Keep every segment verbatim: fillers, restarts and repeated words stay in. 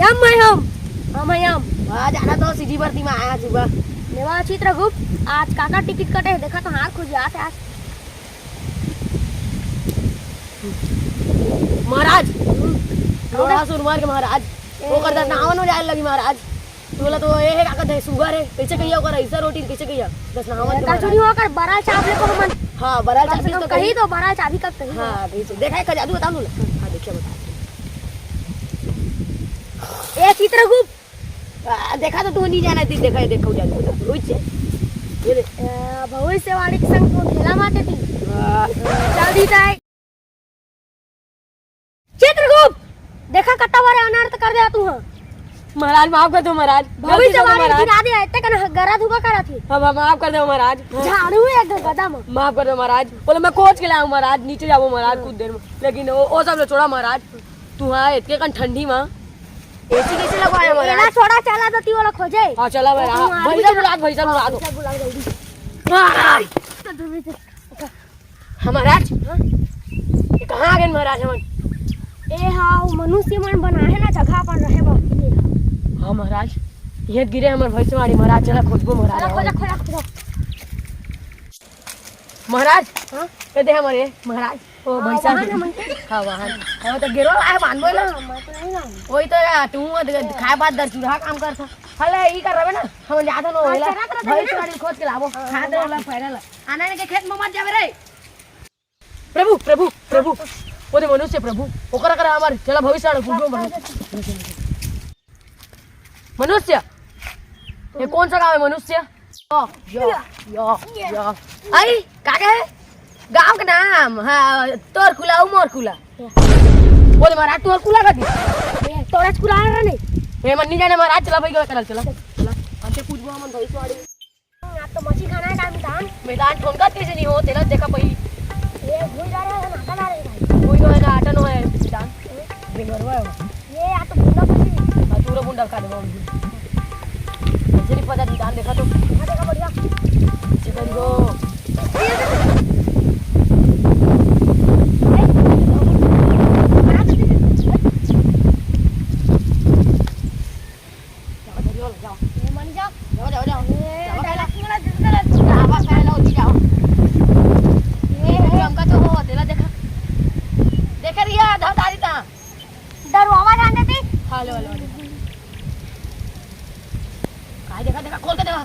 हम मैं हम, हम मैं हम। वाह, जाना तो सीधी भर्ती में आया सुबह। लेवा चित्रगुप्त, आज काकर टिकट कटे हे, देखा तो हाथ खुजियात हे आज। महाराज, हम्म। थोड़ा सुन मार के महाराज, ए। ओकर दस नहावन हो जाए लगी महाराज। तोला तो ए हे, का कहत हे, सुगर हे, कैसे कहिया ओकर ऐसा रोटी कैसे कहिया? दस नहावन के महाराज। कचौड़ी होकर बड़ा चाप ले को हमन। हाँ, बड़ा कम से चाबी कम तो कही कही। तो बड़ा चाबी कब कही? हाँ, कैसे? देखा है, जादू बताऊँ ना। हाँ, देखिए, बता। ए चित्रगुप्त। आ, देखा तो तू नहीं जाना थी, देखा है, देखो जादू बता। रोहित से। ये ले। ए, भविष्यवाणी के संग तो खेला मारते थी। आ। जल्दी जाए। चित्रगुप्त, देखा कत्ता बारे अनर्थ कर दे तू, हाँ। महाराज, माफ कर दो महाराज, गलती से हो गई भविष्यवाणी महाराज। गिरा दे, इतने कन गरा धुका करा थी। हाँ, हाँ, माफ कर दो महाराज। झाड़ू एक गदा में। माफ कर दो महाराज, बोले मैं खोज के लाऊं महाराज, नीचे जाओ महाराज कुछ देर में, लेकिन वो, वो सब लो छोड़ा महाराज। तू हाँ, इतने कन ठंडी में एसी कैसे लगवाया महाराज? एला छोड़ा, चला तो ती वाला खोजे। हाँ, चला महाराज। हाँ, भैसा बुला, भैसा बुला दो। भैसा बुला जल्दी। महाराज। तो तू भी तो हाँ महाराज, हाँ? ये कहाँ आ गए महाराज हमन? ए हाँ, वो मनुष्य मन बनाए हे ना जगह अपन रहे बर। हाँ महाराज, ये गिरे हमर भैंसवाड़ी महाराज, चला खोजबो महाराज। खोजा, खोजा, खोजा, खोजा। महाराज, हाँ? ये दे हमारे महाराज, वो हाँ, भैंसा वाहन के। हमन के। हाँ, वाहन। हाँ, तो गिरो आए बांधबो ना। हाँ, मैं तो नहीं लाऊं। वही तो यार, तू वो दे-, खाए बाद दर चूल्हा काम करता। हले, ई कर रहे ना, हम जात हन हाँ, ओला। चला, चला, चला। भैंसवाड़ी खोज के लाबो। हाँ, खा दे हाँ। ओला, पहले ला। आना के खेत में मत जावे रे। प्रभु, प्रभु, प्रभु, वो दे मनुष्य प्रभु, ओकरा करा हमार, चला भविष्य आने, कुछ मनुष्य। मनुष्य, ये कौन सा गांव है मनुष्य? यो, यो, यो, यो। आई, का कहे? गांव के नाम, हाँ, तोर कुला, उ मोर कुला। वो दे महाराज, तोर कुला का दी? ये, तोरा कुला रहा नहीं? ये मन नहीं जाने महाराज, चला भाई, चला, चला, चला। हमसे पूछबो, हमन भविष्यवाणी। आज तो मछली खाना है का मितान? मितान ठोनका कैसे नहीं हो, तेला देखा पहली। ये भूल जा रहा है, नाटा ना रहे भाई। कोई तो है ना, आटा नो है मितान। बेंगरवा है। ये आ तो भूला कुछ नहीं। हाँ, तू रो बुंडा खा दे बाबू। मछली पता मितान देखा तो। हाँ, देखा बढ़िया। चिकन को। जाओ, जाओ, जाओ, जाओ। ए, मनी जाओ। जाओ, जाओ, जाओ। ए, जाओ, डायलॉग सुना, दूसरा डायलॉग। जाओ, जाओ, जाओ, जाओ। ए, ए, हमका तो वो, तेला देखा। देखा रिया, धाव तारी ता। डरवावा जान देती। Hello, hello, hello. काय देखा, देखा, खोल के देखा।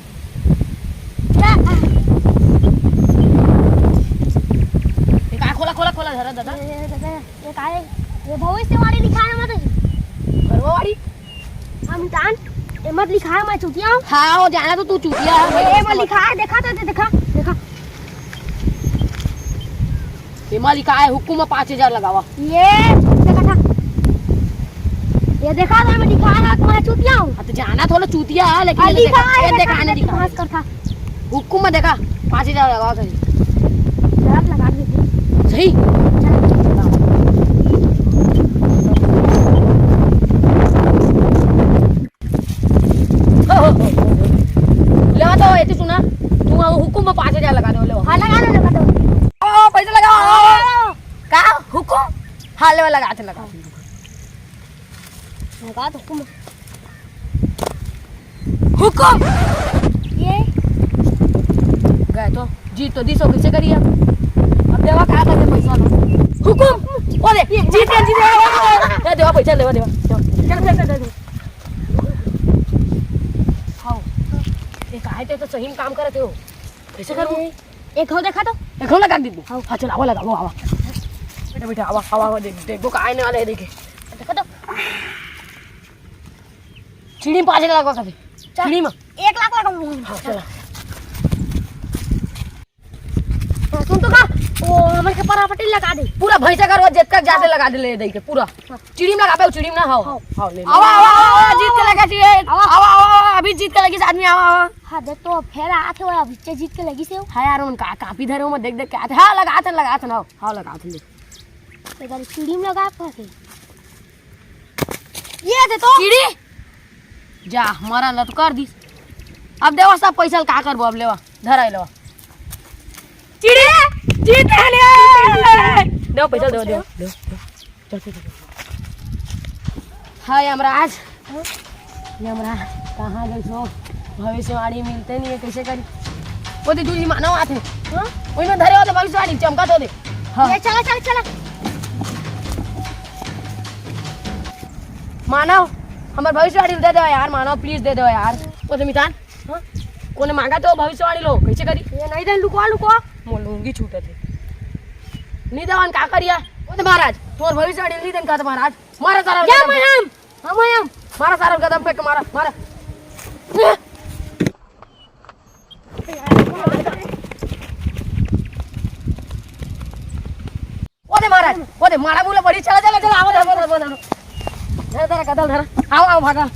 ए, काय खोला, खोला, खोला, धरा, दादा। ए, दादा, ये काय? ये भविष्यवाणी लिखा है, मतलब। भविष्यवाणी? हम जान, एमा लिखा है, मैं चूतिया हूँ। हाँ, वो जाना तो तू चूतिया है। ए, एमा लिखा है, देखा तो, देखा, देखा। एमा लिखा है, हुक्म में पाँच हजार लगावा। ये, देखा था। ये देखा था, मैं लिखा है, मैं चूतिया हूँ। हाँ, तो जाना थोड़ा चूतिया है, लेकिन आ, ये लिखा देखा, है, ये देखा, देखा, देखा, नहीं लिखा। बकवास कर था। हुक्म में देखा, पाँच हजार लगावा सही। गलत लगा दी थी। सही? लेवा तो, एती सुना, तू हुक्म में पाँच हजार लगा दो, लेवा। हाँ, लगा दो, लगा दो। ओ, पैसा लगा। का? हुक्म? हाँ, लेवा, लगा, लगा। लगा तो हुक्म। हुक्म। ये। गए तो, जीत तो दी सौ, कैसे करिए अब? अब देवा का करके पैसा लो। हुक्म। ओ दे, जीत गया, जीत गया। ए, देवा पैसा, देवा, देवा, देवा। चल, चल, चल, चल। हाँ। ये काहे ते तो सही में काम करत हो। कैसे करूँ? एक हो देखा तो। एक हो लगा दीदी। हाँ। हाँ, चल, आवा, लगा, आवा, आवा। बेटा, बेटा, आवा, आवा, आवा, देख, देख, वो का आने वाला है, देखे। देखा तो। चिड़ी में पाँच लाख लगा कभी। चल। चिड़ी में। एक लाख लगा। हाँ, चला। हाँ, सुन तो का, वो हमन के परापटी लगा दे। पूरा भैंसा घर वो जितना जाते हाँ। लगा दे, ले दे के, पूरा। हाँ। चिड़ी में लगाबे, चिड़ी में ना, हाँ। हाँ। हाँ, ले ले। आवा, आवा, आवा, आवा, जीत के लगा चाहिए। आवा। आवा, आवा, आवा, अभी जीत के लगी आदमी, आवा, आवा। हाँ, देख तो फेर आत हे, अभी जीत के लगी से। हाँ यार, उनका कापी धरे हो, मैं देख देख के आते। हाँ, लगात हे, लगात हे ना। हाँ, लगात हे। तो गाड़ी चिड़ी में लगा पाते। ये दे तो। चिड़ी? जा, हमारा लत कर दिस। अब देवा सब पैसा ल का करबो, अब लेवा, धर आए लेवा। चिड़ी, जीत ले। देवा पैसा, देवा, देवा, देवा, देवा। चल, चल, चल। हाय, हमरा आज ये हमरा कहाँ गइस ओ? भविष्यवाणी मिलते नहीं है, कैसे करी? ओ दे, दूजी मानव आथे। हाँ? ओही में धरे होते भविष्यवाणी, चमका तो दे। हाँ। ये चला, चला, चला। मानव, हमर भविष्यवाणी दे दो यार, मानव, please दे दो यार। ओ दे मितान, हाँ? कोने मांगा तो भविष्यवाणी लो, कैसे करी? ये नहीं दे, लुकवा, लुकवा। मोर लुंगी छूटत हे। नहीं देवन का करिया? ओ दे महाराज, तोर भविष्यवाणी नहीं देन का तो महाराज? मारा सारा क्या मैं हम? हम हम। मारा सारा गदम पे मारा, मारा। ओ दे महाराज, ओ दे मारा बोले बड़ी चला, चला, चला, आओ, आओ, आओ, आओ, आओ। धरा, धरा, गदल धरा। आओ, आओ, भागा।